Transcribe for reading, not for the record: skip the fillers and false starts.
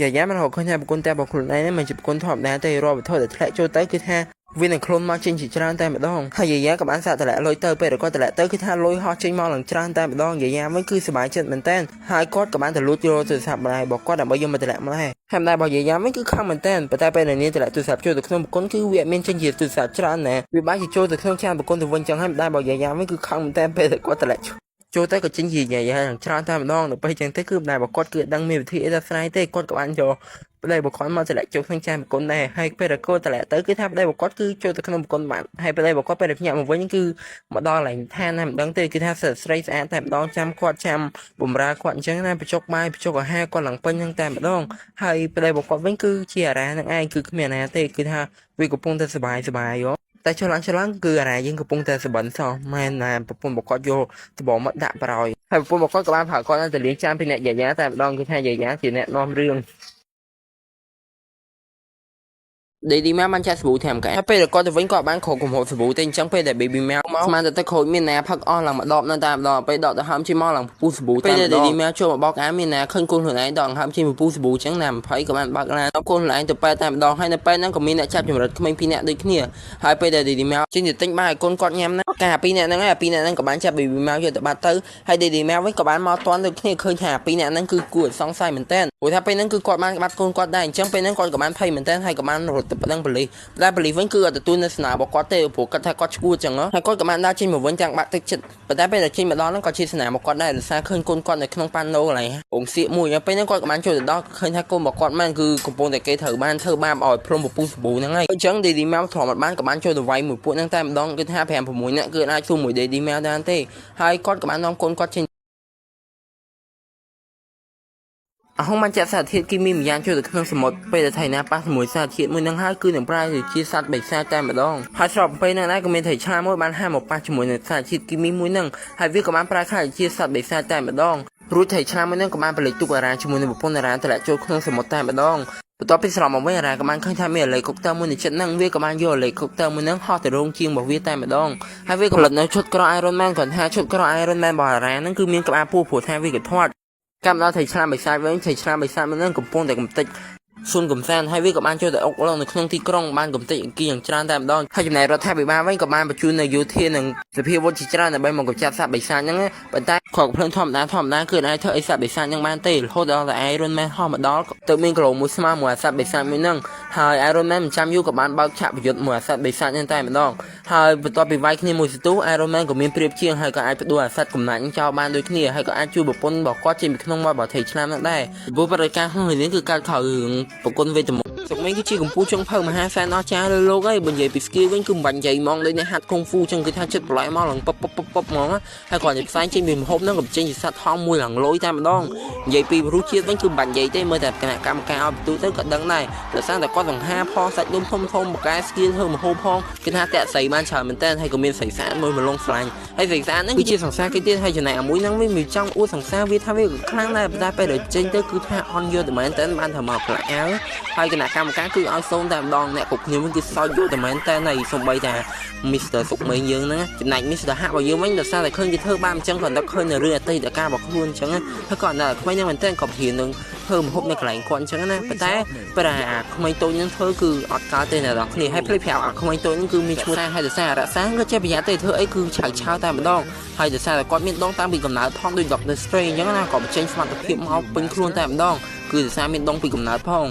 យ៉ាយ៉ាមិនរកឃើញថាប្រគុណតែរបស់ខ្លួនឯងហ្នឹងមិនជាប្រគុណធម្មតាទេរាល់វត្ថុដែលធ្លាក់ចូលទៅគឺថាវានឹងខ្លួនមកចេញជាច្រើនតែម្ដងហើយយាយាក៏បានសាកតម្លាក់លុយទៅពេលដែលគាត់តម្លាក់ទៅគឺថាលុយហោះចេញមកឡើងច្រើនតែម្ដងយាយាវិញគឺសប្បាយចិត្តមែនតើហើយគាត់ក៏បានទៅលួចយកទូរស័ព្ទម្ដាយរបស់គាត់ដើម្បីយកមកតម្លាក់ម្ល៉េះហើយម្ដាយរបស់យាយាវិញគឺខំមែនតើប៉ុន្តែពេលដែលនាងតម្លាក់ទូរស័ព្ទចូលទៅក្នុងប្រគុណគឺវាអត់មានចេញជាទូរស័ព្ទច្រើនណាវាបានជាចូលទៅក្នុងចានប្រគុណទៅវិញចឹងហើយម្ដាយរបស់យាយាវិញគឺខំមែនតើពេលដែលគាត់តម្លាក់ចូលទៅក៏ចេញជាយាយាយ៉ាងច្រើនតែម្ដងដល់ពេលចឹងទៅគឺម្ដាយរបស់គាត់គឺអត់ដឹងមានវិធីអីដោះស្រាយទេគាត់ក៏បានយកប្តីរបស់គាត់មកតម្លាក់ចូលក្នុងចានប្រគុណដែរហើយពេលដែលគាត់តម្លាក់ទៅគឺថាប្តីរបស់គាត់គឺចូលទៅក្នុងប្រគុណបានហើយប្តីរបស់គាត់ពេលដែលភ្ញាក់មកវិញគឺមកដល់កន្លែងឋានណាមិនដឹងទេគឺថាស្រីស្អាតតែម្ដងចាំគាត់ចាំបំរើគាត់អញ្ចឹងណាបញ្ចុកបាយបញ្ចុកអាហារគាត់ឡើងពេញហ្នឹងតែម្ដងហើយប្តីរបស់គាត់វិញគឺជាអារ៉ាហ្នឹងឯងគឺគ្មានអាណាទេគឺថាវាកំពុងតែសប្បាយសប្បាយយោតែចុះឡើងចុះឡើងគឺអារ៉ាយើងកំពុងតែសបិនសោះមែនណាប្រពន្ធរបស់គាត់យកដបងមកដាក់ប្រោយហើយប្រពន្ធរបស់គាត់ក៏បានប្រើគាត់ទៅលាងចានពីអ្នកយាយាតែម្ដងគឺថាយាយាជាអ្នកនាំរឿង Daddy ម៉ាបានចាក់សាប៊ូធម្មកាហើយពេលដែលគាត់ទៅវិញគាត់បានក្រោកកំហូបសាប៊ូទេអញ្ចឹងពេលដែល Baby ម៉ាមកស្មានតែទឹកក្រូចមានណាផឹកអស់ឡើងមកដបនៅតែម្ដងពេលដកទៅហើមជិះមកឡើងពុះសាប៊ូតែម្ដងពេលដែល Daddy ម៉ាចូលមកបោកអាមានណាឃើញកូនខ្លួនឯងដកហើមជិះពុះសាប៊ូអញ្ចឹងណា20ក៏បានបើកឡានកូនខ្លួនឯងទៅប៉ែតែម្ដងហើយនៅពេលហ្នឹងក៏មានអ្នកចាប់ចម្រិតក្មេងពីរនាក់ដូចគ្នាហើយពេលដែល Daddy ម៉ាចេញទៅទិញបាយឲ្យកូនគាត់ញ៉ាំណាកាពីរនាក់ហ្នឹងហើយពីរនាក់ហ្នឹងក៏បានចាប់ Baby ម៉ាយកទៅបាត់ទៅហើយ Daddy ម៉ាវិញក៏បានមកតន់ដូចគ្នាឃើញថាពីរនាក់ហ្នឹងគឺគួរឲ្យសង្ស័យមែនតើព្រោះថាពេលហ្នឹងគឺគាត់បានបាត់កូនគាត់ដែរអញ្ចឹងពេលហ្នឹងគាត់ក៏បានភ័យមែនតើហើយក៏បានរត់ទៅប្តឹងប៉ូលីសតែប៉ូលីសវិញគឺអត់ទទួលនៅស្នារបស់គាត់ទេព្រោះគាត់ថាគាត់ឈួតចឹងហើយគាត់ក៏បានដើរចេញមកវិញទាំងបាក់ទឹកចិត្តប៉ុន្តែពេលដែលចេញមកដល់ហ្នឹងក៏ជាស្នារបស់គាត់ដែរដោយសារឃើញកូនគាត់នៅក្នុងប៉ាណូកន្លែងអង្គសៀកមួយហើយពេលហ្នឹងគាត់ក៏បានចូលទៅដល់ឃើញថាកូនរបស់គាត់មែនគឺកំពុងតែគេត្រូវបានធ្វើបាបឲ្យព្រមពពុះសាប៊ូហ្នឹងហើយអញ្ចឹង Daddy ម៉ៅទ្រាំអត់បានក៏បានចូលទៅវាយមួយពួកហ្នឹងតែម្ដងគឺថា5 6នាក់គឺអាចស៊ូមួយ Daddy ម៉ៅបានទេហើយគាត់ក៏បាននាំកូនគាត់ចេញអហុងបានចាក់សារធាតុគីមីម្យ៉ាងចូលទៅក្នុងសមុទ្រពេលដែលថៃណាប៉ះជាមួយសារធាតុមួយនឹងហើយគឺនឹងប្រែទៅជាសត្វបិសាចតែម្ដងហើយស្របពេលហ្នឹងដែរក៏មានត្រីឆ្លាមមួយបានហាមកប៉ះជាមួយនឹងសារធាតុគីមីមួយហ្នឹងហើយវាក៏បានប្រែក្លាយជាសត្វបិសាចតែម្ដងរួចត្រីឆ្លាមមួយហ្នឹងក៏បានផលិតទូកអារ៉ាជាមួយនឹងប្រពន្ធអារ៉ាតម្លាក់ចូលក្នុងសមុទ្រតែម្ដងបន្ទាប់ពីស្រប់មកវិញអារ៉ាក៏បានឃើញថាមានអលេកុកទ័រមួយនៅចិត្តហ្នឹងវាក៏បានយកអលេកុកទ័រមួយហ្នឹងហោះទៅរោងជាងរបស់វាតែម្ដងហើយវាក៏ផលិតនៅឈុតក្រ Iron Man គាត់ថាឈុតក្រ Iron Man របស់អារ៉ាហ្នឹងគឺមានក្បាលពោះព្រោះថាវាក៏ធាត់កម្មដល់ត្រីឆ្លាមបិសាចវិញត្រីឆ្លាមបិសាចមួយហ្នឹងកំពុងតែកំទេចសួនកំសាន្តហើយវាក៏បានចូលទៅអុកឡងនៅក្នុងទីក្រុងបានកំទេចអង្គីយ៉ាងច្រើនតែម្ដងហើយចំណែករដ្ឋាភិបាលវិញក៏បានបញ្ជូននៅយោធានិងសភាវុធជាច្រើនដើម្បីមកកម្ចាត់សត្វបិសាចហ្នឹងប៉ុន្តែគ្រាប់ភ្លើងធម្មតាធម្មតាគឺអាចធ្វើអីសត្វបិសាចហ្នឹងបានទេរហូតដល់តែ Iron Man ហោះមកដល់ទៅមានគីឡូមួយស្មើមួយអាសត្វបិសាចមួយហ្នឹងហើយ Iron Man មិនចាំយូរក៏បានបើកឆាកប្រយុទ្ធមួយអាសត្វបិសាចហ្នឹងតែម្ដងហើយបន្ទាប់ពីវាយគ្នាមួយសន្ទុះ Iron Man ក៏មានប្រៀបជាងហើយក៏អាចផ្ដួលអាសត្វកំណាចហ្នឹងចោលបានដូចគ្នាហើយក៏អាចជួយប្រពន្ធរបស់គាត់ចេញពីក្នុងមាត់របស់ត្រីឆ្លាមហ្នឹងដែរព្រោះបរិការក្នុងរឿងនេះគឺកើតក្រោយរឿងប្រគុណវេទមន្តសុកមេងគឺជាកម្ពុជាចុងភៅមហាសែនអស្ចារ្យលើលោកហើយបើនិយាយពី skill វិញគឺមិនបាញ់និយាយហ្មងដូចអ្នកហាត់កុងហ្វូចឹងគឺថាចិត្តប្រឡែមកឡើងពឹបពឹបពឹបពឹបហ្មងហើយគ្រាន់តែផ្សាយចេញពីម្ហូបហ្នឹងក៏ចេញជាសត្វថងមួយឡើងលយតែម្ដងនិយាយពីរសជាតិវិញគឺមិនបាញ់និយាយទេមើលតែគណៈកម្មការឲ្យបន្ទូទៅក៏ដឹងដែរដោយសារតែគាត់សង្ហាផងសាច់ដុំធំធំបកែ skill ធ្វើម្ហូបផងគឺថាតាក់ស្រីបានច្រើនមែនតើហើយក៏មានស្រីស្អាតមួយមលងស្លាញ់ហើយស្រីស្អាតហ្នឹងគឺជាសង្សារគេទៀតហើយចំណែកអាមួយហ្នឹងវិញវាចង់អួតសង្សារវាថាវាក៏ខ្លាំងដែរប៉ុន្តែពេលដែលចេញទៅគឺថាអន់យកតែមែនតើបានធ្វើមកផ្លាក់អាវហើយគណៈកម្មការគឺឲ្យសូនតែម្ដងអ្នកគ្រប់គ្នាវិញគឺសោចយកតែមែនតើហើយសំបីតា Mr. សុកមេងយើងហ្នឹងចំណែក Mr. ហាក់របស់យើងវិញដោយសារតែឃើញគេធ្វើបានអញ្ចឹងគាត់នឹកឃើញនៅរឿងអតីតកាលរបស់ខ្លួនអញ្ចឹងហើយគាត់នៅក្មេងហ្នឹងមែនតើក៏រៀននឹងធ្វើម្ហូបនៅកន្លែងគាត់អញ្ចឹងណាប៉ុន្តែពេលអាក្មេងតូចហ្នឹងធ្វើគឺអត់កើតទេអ្នកនរគ្នាហើយភ្លេចប្រាប់អាក្មេងតូចហ្នឹងគឺមានឈ្មោះថាហើយដោយសាររក្សាក៏ចេះប្រយ័ត្នទេធ្វើអីគឺឆៅឆៅតែម្ដងហើយដោយសារតែគាត់មានដងតាំងពីកំណើតផងដូច Doctor Strange អញ្ចឹងណាក៏បញ្ចេញសមត្ថភាពមកពេញខ្លួនតែម្ដងគឺដោយសារមានដងពីកំណើតផង